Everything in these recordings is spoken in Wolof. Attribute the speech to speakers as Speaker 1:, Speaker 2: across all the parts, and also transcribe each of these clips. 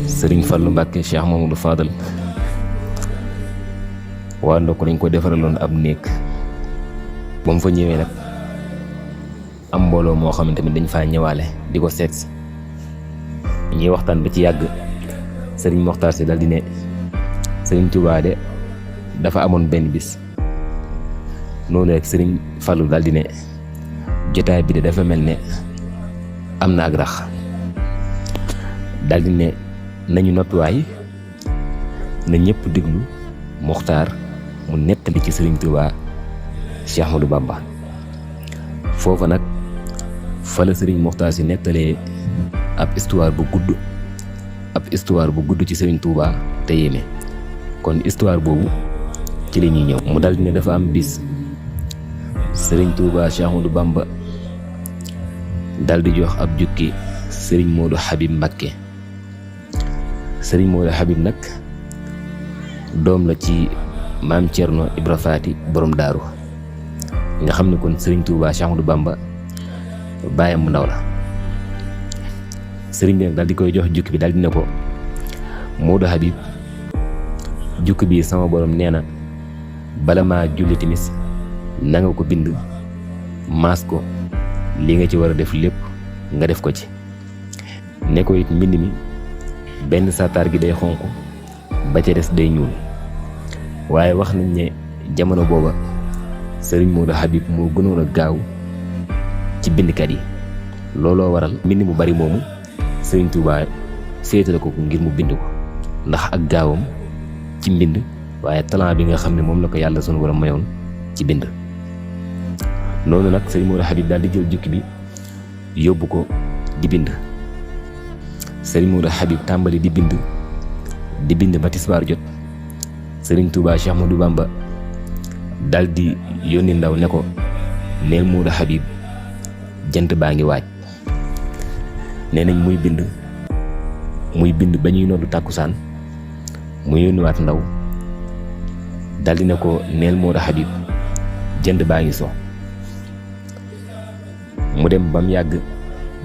Speaker 1: sëriñ Fallu Mbàkke Cheikh Mamadou Fadal waa ndokk dañ ko defaraloon ab néeg ba mu fa ñëwee nag am mbooloo moo xamante ni dañ faa ñëwaale di ko seet si ñuy waxtaan ba ci yàgg sëriñ Moxtaar Si dal di ne sëriñ Tuubaa de dafa amoon benn bis noonu rek sëriñ Fallu dal di ne jotaay bi de dafa mel ne am na ak rax dal di ne nañu noppiwaay na ñëpp diglu Moxtaar mu nettali ci sëriñ Tuubaa Cheikh Ahmadou Bamba foofa nag fa la sëriñ Moxtaar Si nettalee ab histoire bu gudd ci sëriñ Tuubaa te yéeme kon histoire boobu ci la ñuy ñëw mu dal di ne dafa am bis sëriñ Tuubaa Cheikh Ahmadou Bamba dal di jox ab jukki sëriñ Moodu Habib Mbakke sëriñ Moodu Habib nag doom la ci maam Cerno Ibra Faati borom daaru nga xam ne kon sëriñ Tuubaa Cheikh Ahmadou Bamba baayam mu ndaw la sëriñ bi nag dal di koy jox jukki bi dal di ne ko Moodu Habib jukki bi sama borom nee na bala maa julli timis na nga ko bind maas ko li nga ci war a def lépp nga def ko ci ne ko it mbind mi benn sataar gi day xonq ba ca des day ñuul waaye wax nañ ne jamono booba sëriñ Moodu Habib moo gënoon a gaaw ci bindkat yi looloo waral mbind mu bari moomu sëriñ Tuubaa féetale ko ngir mu bind ko ndax ak gaawam ci mbind waaye talent bi nga xam ne moom la ko yàlla sunu borom mayoon ci bind noonu nag sëriñ Moodu Habib daal di jël jukki bi yóbbu ko di bind sëriñ Moodu Habib tàmbali di bind ba tisbaar jot sëriñ Tuubaa Cheikh Ahmadou Bamba dal di yónni ndaw ne ko neel Moodu Habib jant baa ngi waaj nee nañ muy bind ba ñuy noddu tàkkusaan mu yónniwaat ndaw dal di ne ko neel Moodu Habib jant baa ngi so mu dem ba mu yàgg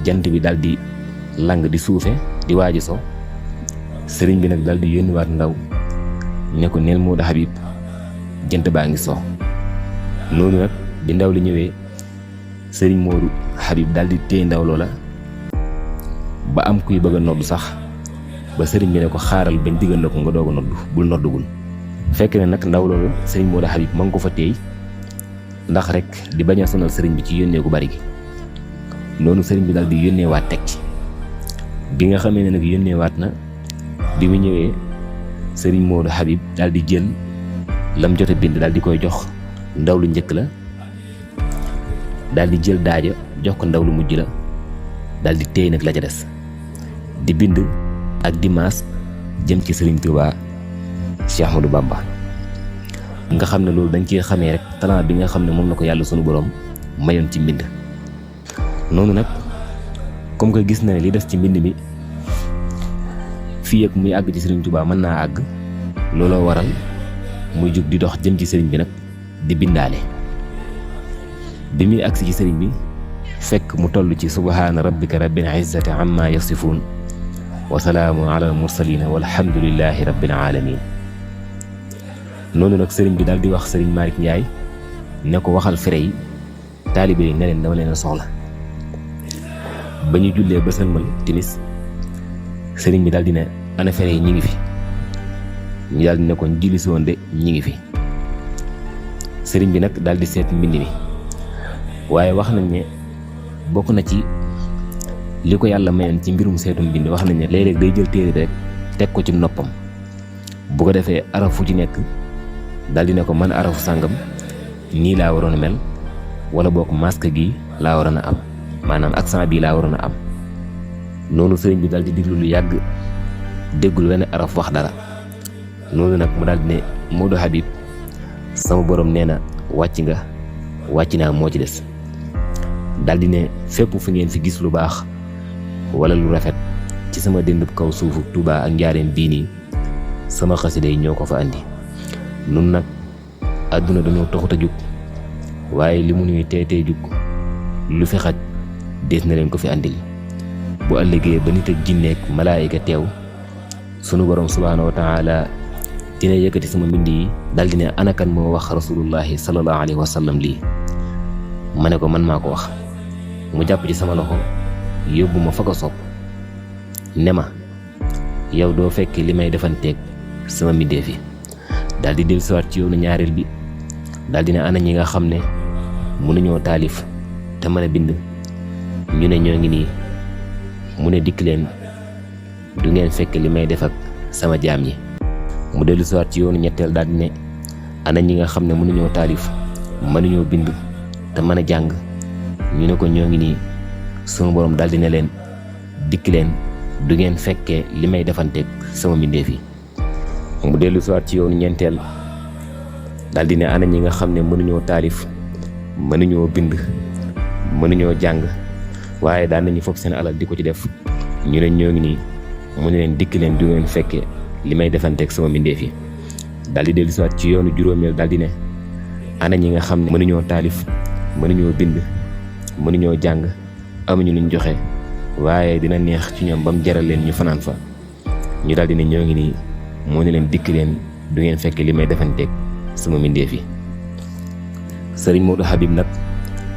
Speaker 1: jant bi dal di lang di suufe di waaji so sëriñ bi nag dal di yónniwaat ndaw ne ko neel Moodu Habib jant baa ngi so noonu nag bi ndaw li ñëwee sëriñ Moodu Habib dal di téye ndaw loola ba am kuy bëgg a noddu sax ba sëriñ bi ne ko xaaral bañ digal la ko nga doog a noddu bul noddugul fekk ne nag ndaw loolu sëriñ Moodu Habib ma ngi ko fa téey ndax rek di bañ a sonal sëriñ bi ci yónnee gu bari gi noonu sëriñ bi dal di yónnee waat teg ci bi nga xamee ne nag yónnee waat na bi mu ñëwee sëriñ Moodu Habib dal di jël lam jot a bind dal di koy jox ndaw lu njëkk la dal di jël daaja jox ko ndaw lu mujj la dal di téy nag la ca des di bind ak di maas jëm ci sëriñ Tuubaa Cheikh Ahmadou Bamba nga xam ne loolu dañ ciy xamee rek talent bi nga xam ne moom la ko yàlla sunu borom mayoon ci mbind noonu nag comme que gis na ne li des ci mbind mi fii ak muy àgg ci sëriñ Tuubaa mën naa àgg looloo waral muy jug di dox jëm ci sëriñ bi nag di bindaale bi muy agsi ci sëriñ bi fekk mu toll ci subhaana rabbika rabbil izzati amma yasifuun wa salaamun ala al mursalina walhamdulillahi rabbil alamin noonu nag sëriñ bi daal di wax sëriñ Malick Ndiaye ne ko waxal fere yi taalibe yi ne leen dama leen a soxla ba ñu jullee ba sëlmal timis sëriñ bi daal di ne ana fere yi ñi ngi fi ñu daal di ne ko julli si woon de ñi ngi fi sëriñ bi nag daal di seet mbind mi waaye wax nañ ne bokk na ci li ko yàlla mayoon ci mbirum seetum mbind wax nañ ne léeg-léeg day jël téere rek teg ko ci noppam bu ko defee arafu ci nekk daal di ne ko man arafu sàngam nii laa waroon a mel wala bokk masque gi laa waroon a am maanaam accent bii laa waroon a am noonu sëriñ bi daal di diglu lu yàgg déggul wenn araf wax dara noonu nag mu daal di ne Moodu Habib sama borom nee na wàcc naa moo ci des daal di ne fépp fu ngeen fi gis lu baax wala lu rafet ci sama dëndub kaw suufu Tuubaa ak njaareem bii nii sama xasida yi ñoo ko fa andi nun nag àdduna dañoo taxut a jug waaye li mu nuy tey jug lu fi xaj dees na leen ko fi andil bu ëllëgee ba nit ak jinneek malaayika teew sunu borom subhaanahu wa taala dina yëkkati sama mbind yi daldi ne anakan moo wax rasulullahi sallallahu alayhi wa sallam lii ma ne ko man maa ko wax mu jàpp ci sama loxo yóbbu ma fa ko sopp ne ma yow doo fekk li may defanteeg sama mbindeef yi daldi dellusiwaat ci yoonu ñaareel bi daldi ne ana ñi nga xam ne mënuñoo taalif te mën a bind ñu ne ñoo ngi nii mu ne dikk leen du ngeen fekk li may def ak sama jaam yi mu dellusiwaat ci yoonu ñetteel daldi ne ana ñi nga xam ne mënuñoo taalif mënuñoo bind te mën a jàng ñu ne ko ñoo ngi nii sunu borom daldi ne leen dikk leen du ngeen fekkee li may defanteeg sama mbindeef yi mu dellusiwaat ci yoonu ñeenteel daldi ne ana ñi nga xam ne mënuñoo taalif mënuñoo bind mënuñoo jàng waaye daan nañu fopp seen alal di ko ci def ñu ne ñoo ngi nii mu ne leen dikk leen du ngeen fekkee li may defanteeg sama mbindeef yi daldi dellusiwaat ci yoonu juróomeel daldi ne ana ñi nga xam ne mënuñoo taalif mënuñoo bind mënuñoo jàng amuñu luñ joxe waaye dina neex ci ñoom ba mu jaral leen ñu fanaan fa ñu daldi ne ñoo ngi nii mu ne leen dikk leen du ngeen fekk li may defanteeg sama mbindeef yi. Sëriñ Modou Habib nag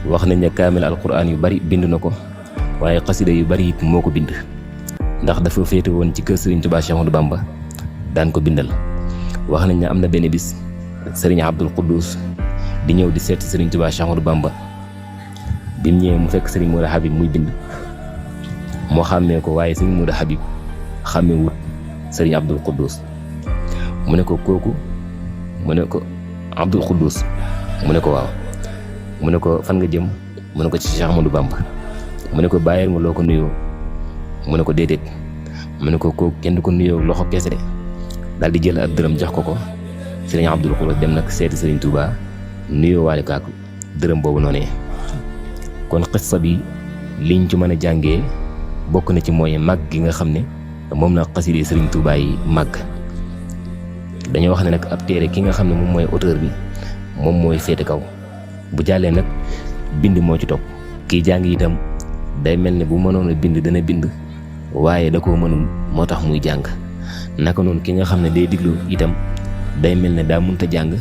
Speaker 1: wax nañ ne kaamil alquran yu bari bind na ko waaye xasida yu bari it moo ko bind ndax dafa féete woon ci kër Sëriñ Tuubaa Cheikh Ahmadou Bamba daan ko bindal. wax nañ ne am na benn bis Sëriñ Abdul Quddus di ñëw di seet Sëriñ Tuubaa Cheikh Ahmadou Bamba bi mu ñëwee mu fekk Sëriñ Modou Habib muy bind moo xàmmee ko waaye Sëriñ Modou Habib xàmmee wut Sëriñ Abdul Quddus mu ne ko kooku mu ne ko Abdul Quddus mu ne ko waaw mu ne ko fan nga jëm mu ne ko ci Cheikh Ahmadou Bamba mu ne ko bàyyil ma loo ko nuyoo mu ne ko déedéet mu ne ko kooku kenn du ko nuyoo loxo kese de daal di jël ab dërëm jox ko ko Sëriñ Abdul Quddus dem nag seeti Sëriñ Tuubaa nuyoo waale ko ak dërëm boobu noonee. kon xissa bi liñ ci mën a jàngee bokk na ci mooy màgg gi nga xam ne moom la xasida Sëriñ Tuubaa yi màgg. dañoo wax ne nag ab téere ki nga xam ne moom mooy auteur bi moom mooy féete kaw bu jàllee nag bind moo ci topp kii jàng itam day mel ne bu mënoon a bind dana bind waaye da koo mënul moo tax muy jàng naka noonu ki nga xam ne day diglu itam day mel ne daa mënta jàng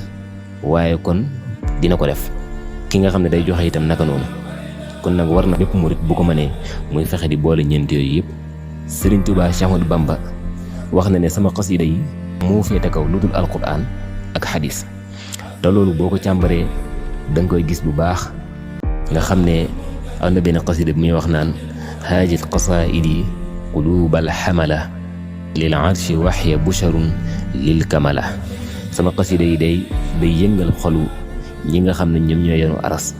Speaker 1: waaye kon dina ko def ki nga xam ne day joxe itam naka noonu kon nag war na bépp murit bu ko mënee muy fexe di boole ñeent yooyu yëpp. Sëriñ Tuubaa Cheikh Ahmadou Bamba wax na ne sama xasida yi moo féete kaw lu dul alquran ak xadis te loolu boo ko càmbaree da nga koy gis bu baax nga xam ne am na benn xasida bi muy wax naan haajit qasaidi qulubal xamala lil arshi waxya busharun lil kamala sama xasida yi day yëngal xolu ñi nga xam ne ñoom ñooy yenu aras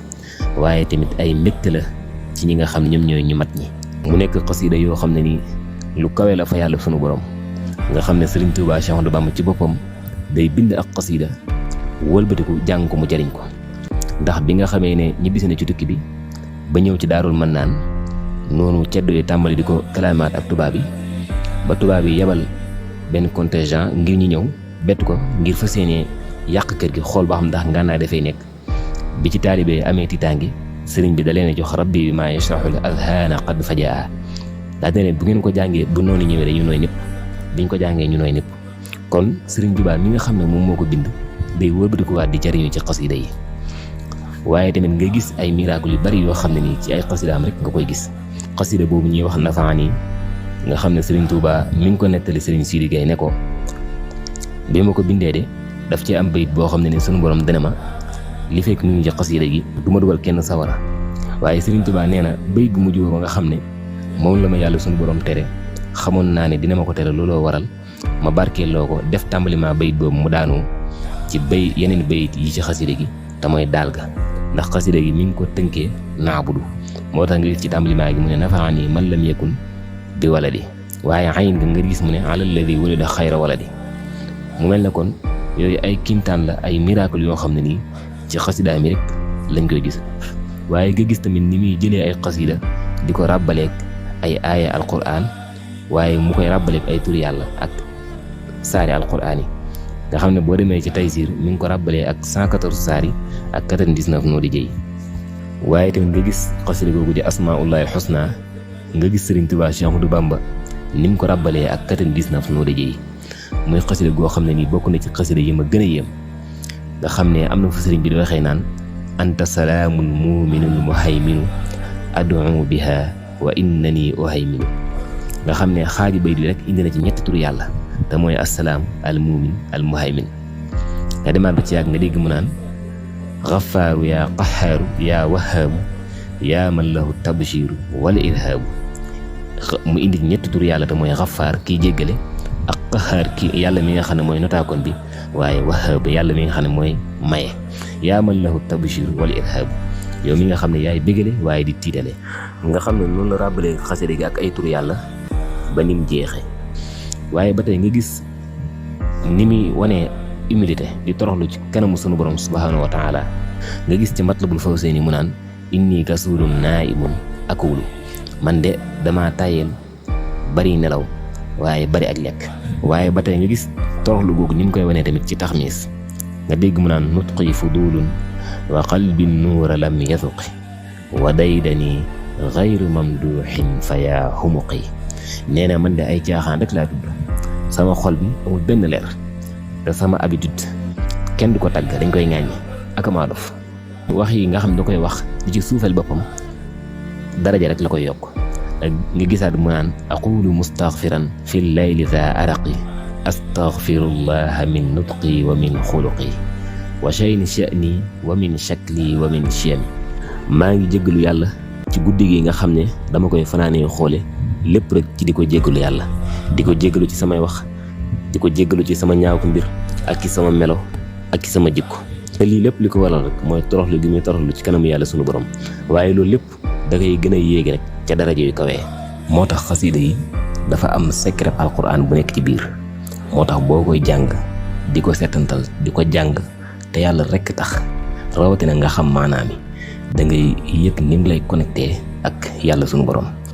Speaker 1: waaye tamit ay mbégte la ci ñi nga xam ne ñoom ñooy ñu mat ñi. mu nekk xasida yoo xam ne nii lu kawe la fa yàlla sunu borom nga xam ne Sëriñ Tuubaa Cheikh Ahmadou Bamba ci boppam day bind ak xasida wëlbatiku jàng ko mu jariñ ko ndax bi nga xamee ne ñibbisi na ci tukki bi ba ñëw ci Daarul Mannaan noonu ceddo yi tàmbali di ko kalaamaat ak tubaab yi ba tubaab yi yebal benn contingent ngir ñu ñëw bett ko ngir fas yéene yàq kër gi xool ba xam ndax ngànnaay dafay nekk. bi ci taalibe amee tiitaangi sëriñ bi da leen a jox rabbi bi maa yashrahul azhaana qad fajaa daa ne bu ngeen ko jàngee bu noonu ñëwee rek ñu nooy népp biñ ko jàngee ñu nooy népp kon Sëriñ Tuubaa mi nga xam ne moom moo ko bind day wëlbatikuwaat di jariñu ci xasida yi waaye tamit nga gis ay miracle yu bari yoo xam ne nii ci ay xasidaam rek nga koy gis. xasida boobu ñuy wax nafaani nga xam ne Sëriñ Tuubaa mi ngi ko nettali Sëriñ Sidi Gaye ne ko bi ma ko bindee de daf ci am bayit boo xam ne ni sunu borom dana ma li fekk mu ngi ci xasida gi du ma dugal kenn sawara waaye Sëriñ Tuubaa nee na bayit bu mujj ba nga xam ne moom la ma yàlla sunu borom tere xamoon naa ne dina ma ko tere looloo waral ma barkeeloo ko def tàmbalima bayit boobu mu daanu ci bay yeneen bayit yi ci xasida gi te mooy daal ga ndax xasida gi mi ngi ko tënkee naabudu moo tax nga gis ci tàmbalima gi mu ne nafaani man lam yakun bi waladi waaye ayin nga nga gis mu ne alalladi walida xayra waladi mu mel ne kon yooyu ay kiimtaan la ay miracle yoo xam ne nii ci xasida mi rek lañ koy gis waaye nga gis tamit ni muy jëlee ay xasida di ko ràbbaleeg ay aaya alquran waaye mu koy ràbbaleeg ay turi yàlla ak saari alquran yi nga xam ne boo demee ci Taysiir mi ngi ko ràbbalee ak 114 saari ak 99 noo di jëy waaye tamit nga gis xasida googu di asmaullahi alxusna nga gis Sëriñ Tuubaa Cheikh Ahmadou Bamba ni mu ko ràbbalee ak 99 noode ji muy xasida goo xam ne nii bokk na ci xasida yi ma gën a yéem nga xam ne am na fa sëriñ bi di waxee naan anta salaamun muuminul muhayminu ad'u biha wa innani uhayminu nga xam ne xaaji bay di rek indi na ci ñetti tur yàlla te mooy assalaam al muumin al muhaymin nga demaat ba ci yàgg nga dégg mu naan xafaaru yaa qaxaaru yaa wahaabu yaa man lahu tabshiru wala irhaabu mu indi ci ñetti tur yàlla te mooy xafaar kiy jéggale ak qaxaar ki yàlla mi nga xam ne mooy notaakoon bi waaye wahaab yàlla mi nga xam ne mooy maye yaa man lahu tabshiru wala irhaabu yow mi nga xam ne yaay bégale waaye di tiitale nga xam ne noonu la ràbbalee xasida gi ak ay tur yàlla ba nim jeexe waaye ba tey nga gis ni muy wanee humilité di toroxlu ci kanamu sunu borom subhaanahu wa taala nga gis ci Matlabul Fawzayni mu naan inni kasulun naimun akulu man de dama tàyyeel bari nelaw waaye bari ak lekk waaye ba tey nga gis toroxlu googu ni mu koy wanee tamit ci taxmiis nga dégg mu naan nutqi fudulun wa qalbi nuura lam yathuqi wa daydani gayru mamduuxin fa yaa humuqi nee na man de ay caaxaan rek laa tudd sama xol bi amul benn leer te sama habitude kenn du ko tagg dañ koy ŋàññi ak maa dof wax yi nga xam ne da koy wax di ci suufel boppam daraja rek la koy yokk nga gisaat mu naan aqulu mustaghfiran fi layli za araqi astaghfirullaha min nutqi wa min xuluqi wa shayni sha'ni wa min shakli wa min shiyami maa ngi jéggalu yàlla ci guddi gi nga xam ne dama koy fanaanee xoole lépp rek ci di ko jéggalu yàlla di ko jéggalu ci samay wax di ko jéggalu ci sama ñaaw ko mbir ak ci sama melo ak ci sama jikko te lii lépp li ko waral rek mooy toroxlu gi muy toroxlu ci kanamu yàlla sunu borom waaye loolu lépp da ngay gën a yéeg rek ca daraja yu kawee moo tax xasida yi dafa am secret alquran bu nekk ci biir moo tax boo koy jàng di ko setantal di ko jàng te yàlla rekk tax rawatina nga xam maanaam yi da ngay yëg ni mu lay connecté ak yàlla sunu borom